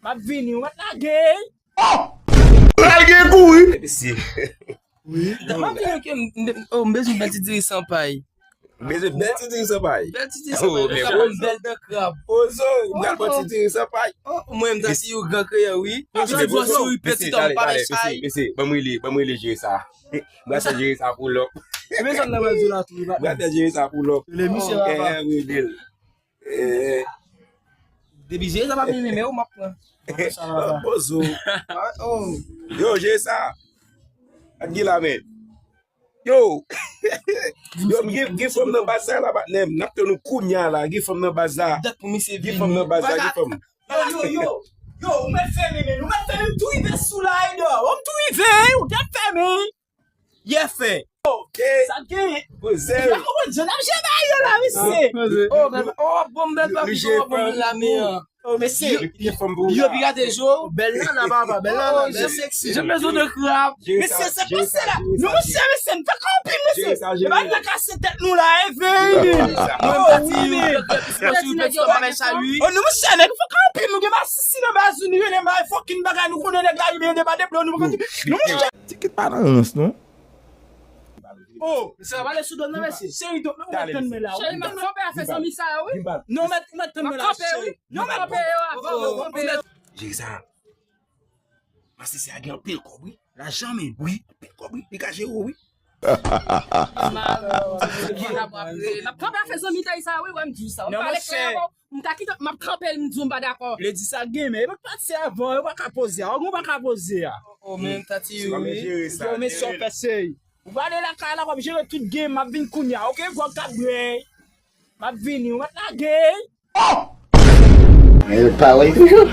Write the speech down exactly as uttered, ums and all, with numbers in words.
M ap vini, ou mèt lage. Lage kouri. Mesye. M ap vini ke m bezwen bèl ti diri san pay. Mesye, bèl ti diri san pay. Bèl ti diri san pay. Sa ban m bèl dan krab. Pozo, m pral pran ti diri san pay. Mwen m ta si yon gran kreyè wi. Yon ti bò sou wi peti tan m pa lè chay. Mesye, ban m rele, ban m rele jere sa. M pral fè jere sa pou lòp. Ebyen sa m nan wè di la tou. M pral fè jere sa pou lòp. Le misye la. Rele. Depi jere sa pa vini men ou m ap pran. Pozo. Yo, jere sa. Ak Gilamen. Yo. Yo, gen fanm nan baz sa la patnè m. N ap tann ou kounya la. Gen fanm nan baz la. Gen fanm nan baz la, gen fanm. Yo, yo, yo. Yo, ou mèt fèmen men, ou mèt fèmen, m tou rive sou la, Edor. Ou m tou rive, ou mèt fèmen. Yè fè. Sa gen. Poze. Ou konprann jan n ap jere bagay yo la, mesye. Oh, men, oh, bon, bèl papi, bon, bon, la men. Oh, mesye. Yo pirate jo. Bèl nana papa, bèl nana, bèl seksi. Jan bezwen de krab. Mesye, se pase la. Nou, mesye, mesye, n fè kanpin, mesye. E pa nan kase tèt nou la, e vini. Oh, wi, men. Oh, nou, mesye, nèg fè kanpin, nou gen masisi nan baz nou, nou rele bay fucking bagay, nou konnen nèg la, li byen debade blo, nou, nou, mesye. Tikit pa nan rans, non? Oh, sa va ale sou do nan mesye. Cheri, do nan mwen tann men la. Cheri, mwen kanpe a fè zanmi sa yo wi. Non, mèt mèt tann men la. Cheri. Non, mèt kanpe yo avan. Jere sa. Masisi a gen anpil kòb wi. Lajan men wi, anpil kòb wi. Li ka jere wi. Mwen kanpe a fè zanmi tay sa wi, wè m di w sa. Ou pale klè avan. M ta kite m ap kanpe l, m di w m pa dakò. Lè di sa gen men e pa t pati avan, yo pa ka poze a. Ou pa ka poze a. Oh men tati yo wi. Yo men sa w fè seri. Ou prale lakay la w ap jere tout game, m ap vin kounya, oke? Gwòg k ap bwè. M ap vini, ou mèt lage. Men yo pa wè toujou.